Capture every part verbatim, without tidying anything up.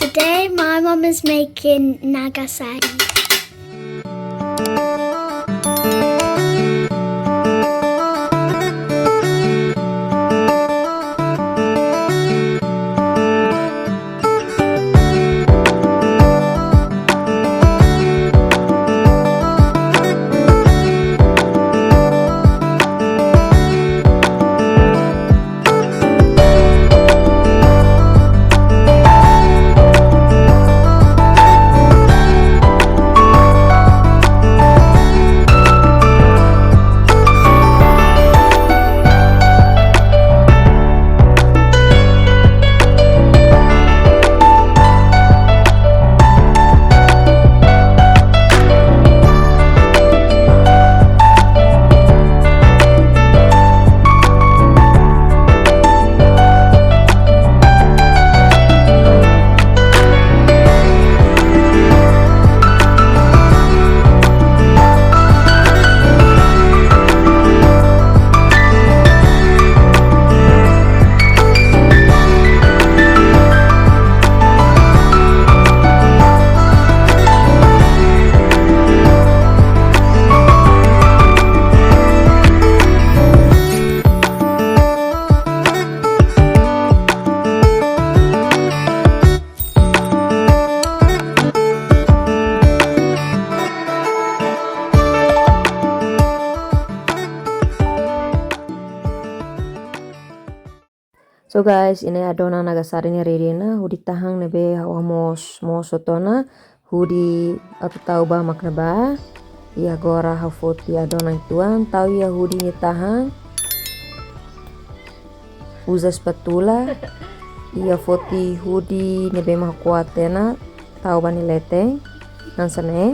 Today my mom is making nagasari. So guys, ne'e adonan nagasari ne'e ready ona, hudi tahan ne'ebé ha'u hamoos, moos hotu ona, hudi atu tau ba mak ne'ebá. I agora ha'u foti adonan uitoan, tau iha hudi nia tahan. Uza espátula, i ha'u foti hudi ne'ebé mak kuat tiha ona, tau ba nia leten, hanesan ne'e.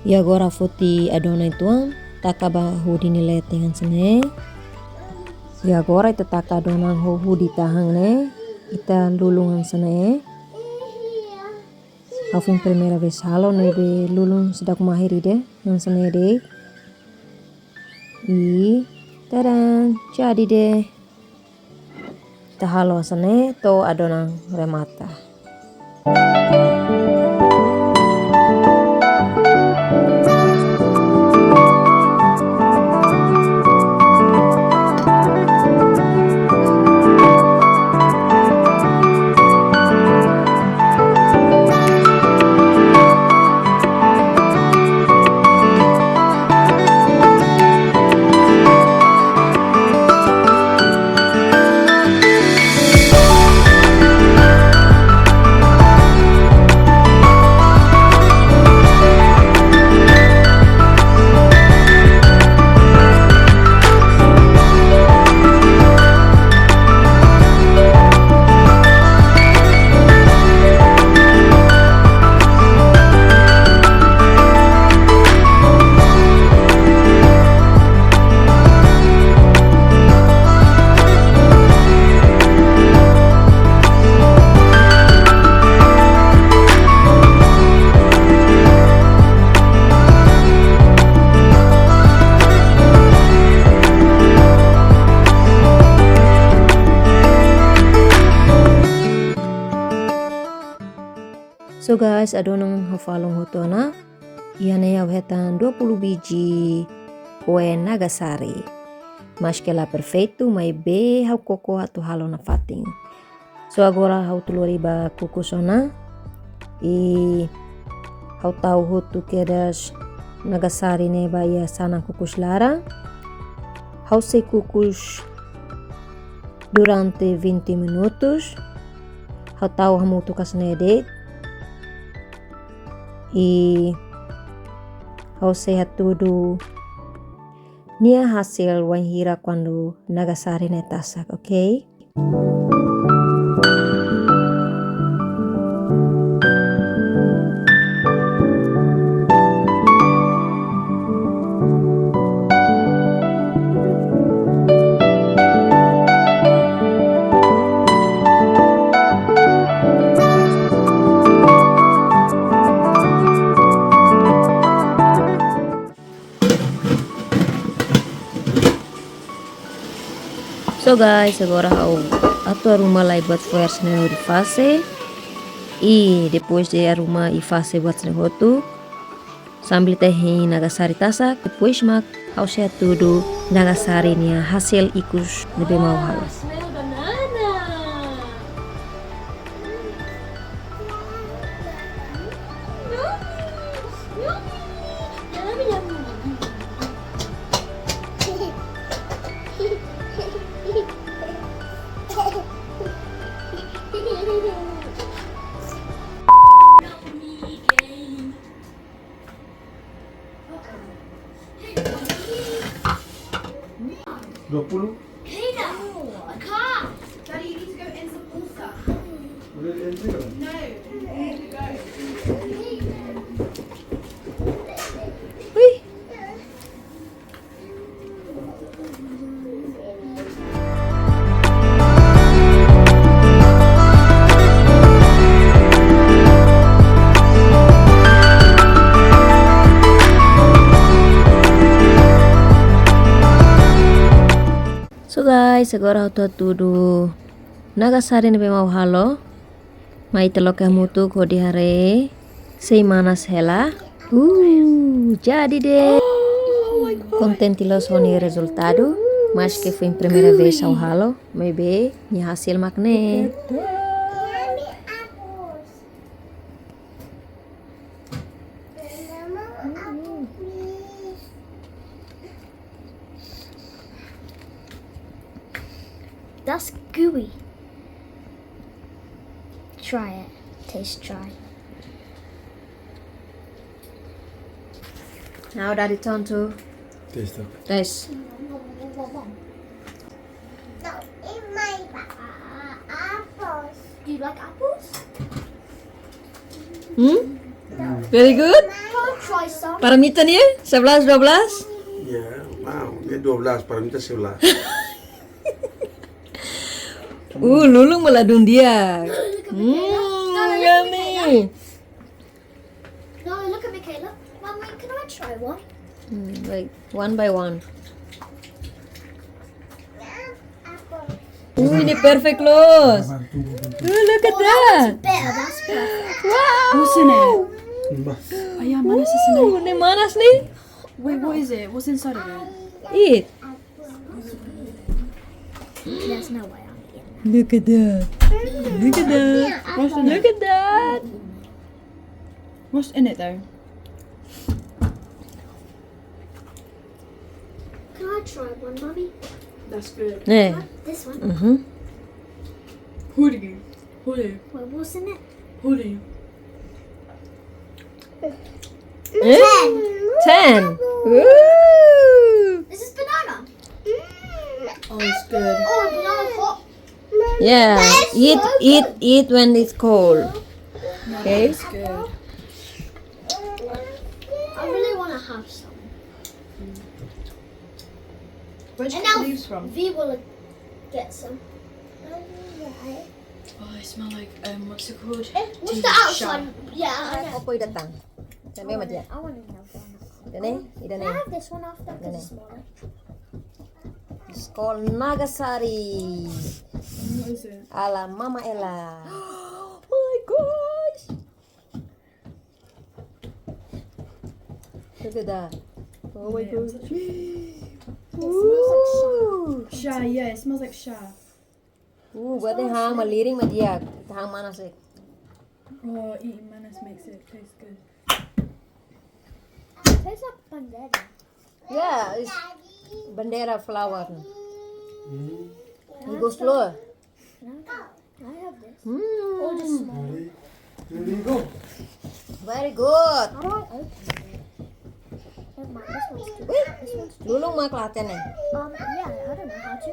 I agora ha'u foti adonan uitoan, taka ba hudi nia leten hanesan ne'e. I agora ita taka adonan ho hudi tahan ne'e, ita lulun hanesan ne'e. Ha'u foin primeira vez halo ne'ebé lulun seidauk mahir ida, hanesan ne'e de'it. I, tadan, jadi de'it. Ita halo hanesan ne'e to'o adonan remata. So guys, adonan ha'u falun hotu ona. Iha ne'e ha'u hetan dua puluh biji kue nagasari. Maske la perfeitu, maibé ha'u koko atu halo nafatin. So agora ha'u tulori ba kukus ona. I ha'u tau hotu kedas nagasari ne'e ba iha sanan kukus laran. Ha'u sei kukus durante vinte minutos. Ha'u tau hamutuk hanesan ne'e de'it. I ha'u sei hatudu nia hasil wainhira kuandu nagasari ne'e tasak, oke? So guys, agora ha'u atu arruma lai buat fo'er sira-ne'e hodi fase. I depois de arruma i fase buat sira hotu, sambil tehe nagasari tasak, depois mak ha'u sei hatudu nagasari nia hasil ikus ne'ebé mak ha'u halo. Dua puluh. Kena. Kak. Daddy, you need to go in the water. Udah di entry kan? No. You need to go. Wih. So guys, agora ha'u atu hatudu nagasari ne'ebé mak ha'u halo. Mai ita loke hamutuk hodi haree sei manas hela. Uh, jadi de'it. Kontente loos ho nia rezultadu, maske foin primeira vez ha'u halo, maibé nia hasil mak ne'e. That's gooey. Try it. Taste, try. Now daddy turn to taste it. Taste. No, in my ba-, uh, apples. Do you like apples? Hmm? Very good. Can I try some? Para mita nia, sebelas, dua belas? Ya, wow, dia dua belas, para mita sebelas. Uh, Lulung malah ladún di'ak. Hmm, yummy. No, look at Michaela. Mommy, can I try one? Hmm, like, one by one. Uh, ini perfect loos. Uh, look at that. Oh, that one's better. That's perfect. Wow. What's in it? Mas. Ayah, mana sih sini? Uh, ini manas nih. Wait, what is it? What's inside of it? Eat. There's no way I'm eating that. Look at that. Look at that. What's in it? Look at that. What's in it though? Can I try one, Mummy? That's good. Yeah. This one. Mm-hmm. Hoodie. Hoodie. Wait, what's in it? Hoodie. Eh? Ten. Ten. Ooh. This is banana. Oh, it's good. Oh, banana pop. Yeah, eat, eat, eat when it's cold. Okay? It's good. I really wanna have some. Where'd you get the leaves from? And now we will get some. Oh, I smell like, um, what's it called? Eh, what's the outside? Yeah, I know. Apa datang? Sampai mati ya? I wanna have one. Ida-ne'e, ida-ne'e. Can I have this one after? Ida-ne'e. It's smaller. It's called Nagasari. What is it? Ala Mama Ella. Oh my gosh! Look at that. Oh my gosh. It smells like sha. Ooh. Sha, yeah, it smells like sha. Uh, buat ne'e han malirin mak di'ak, han manas de'it. Oh, eating manas makes it taste good. Tastes like bandera. Yeah, it's bandera flower. Mm. It goes slower. No. I have this. Mm. Or just small. Very, very good. Very good. How do I open it? Never mind, this one's too, this one's too. Lulung mak la hatene. Um, yeah, I don't know how to.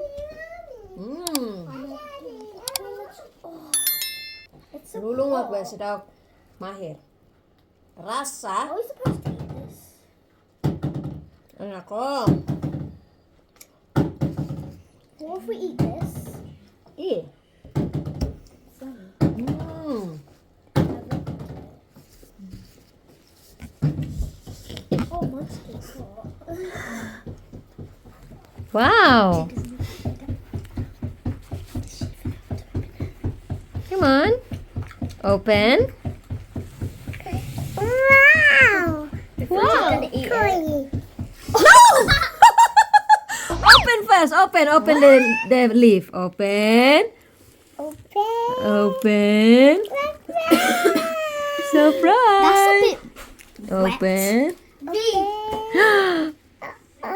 Hmm. Um, oh, it's so cold. Lulung mak besi dah mahir. Rasa. Are we supposed to eat this? Enak loh. What if we eat this? Ih. Hmm. Oh, mine's too hot. Wow. Come on. Open. Wow. Wow. Cool. Open first. Open, open the, the leaf. Open. Open. Open. Surprise. Surprise. That's a bit wet. Open. Big.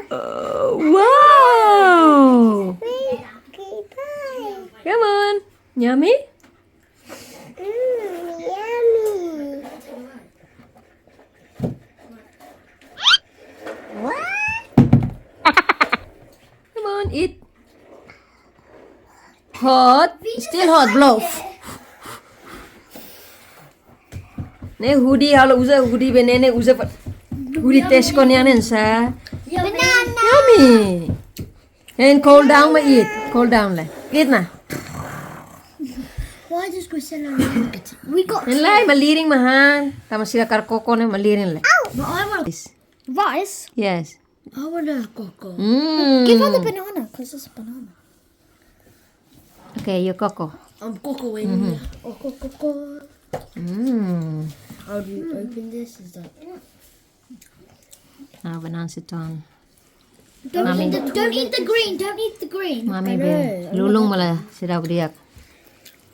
Oh, wow. Come on. Yummy? Mm, yummy. What? Come on, eat. Hot, still hot, blow. Ne'e hoodie, halo uza hoodie be ne'e, ne'e uza pa-, hoodie test ko nian sa. Banana. Yummy. And cool down, ma eat. Cool down le. Eat na. Why does Christina not get it? We got And lai malirin mahan. Tama sira hakarak koko ne'e malirin le. But I want This. Rice. Yes. I want a coco. Mm. Give her the banana, 'cause it's a banana. Okay, your coco. I'm cocoing. Mm-hmm. Oh, coco, coco. Mm. How do you open this? Is that Ah, banana siton. Don't Mami. eat the, don't eat the green. Don't eat the green. Mami I be know. Lulung malah sira di'ak.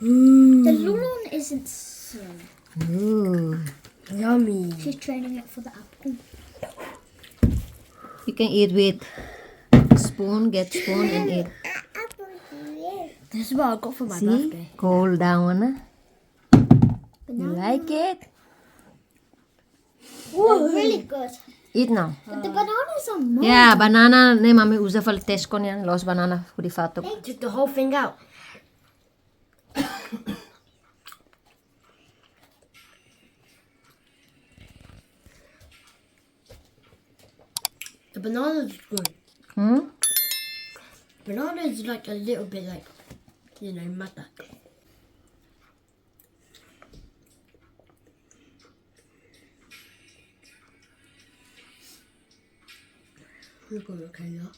The lulung isn't so. Ooh. Yummy. She's training it for the apple. You can eat with spoon, get spoon and eat. This is what I got for my See? birthday. Cool down, ah. You like it? Ooh, really good. Eat now. But the bananas are more. Yeah, banana ne'e mami uza fali test ko nian, la'ós banana hoodie fatuk. They took the whole thing out. The banana is good. Hmm? Banana is like a little bit like, you know, mata. Look at the color.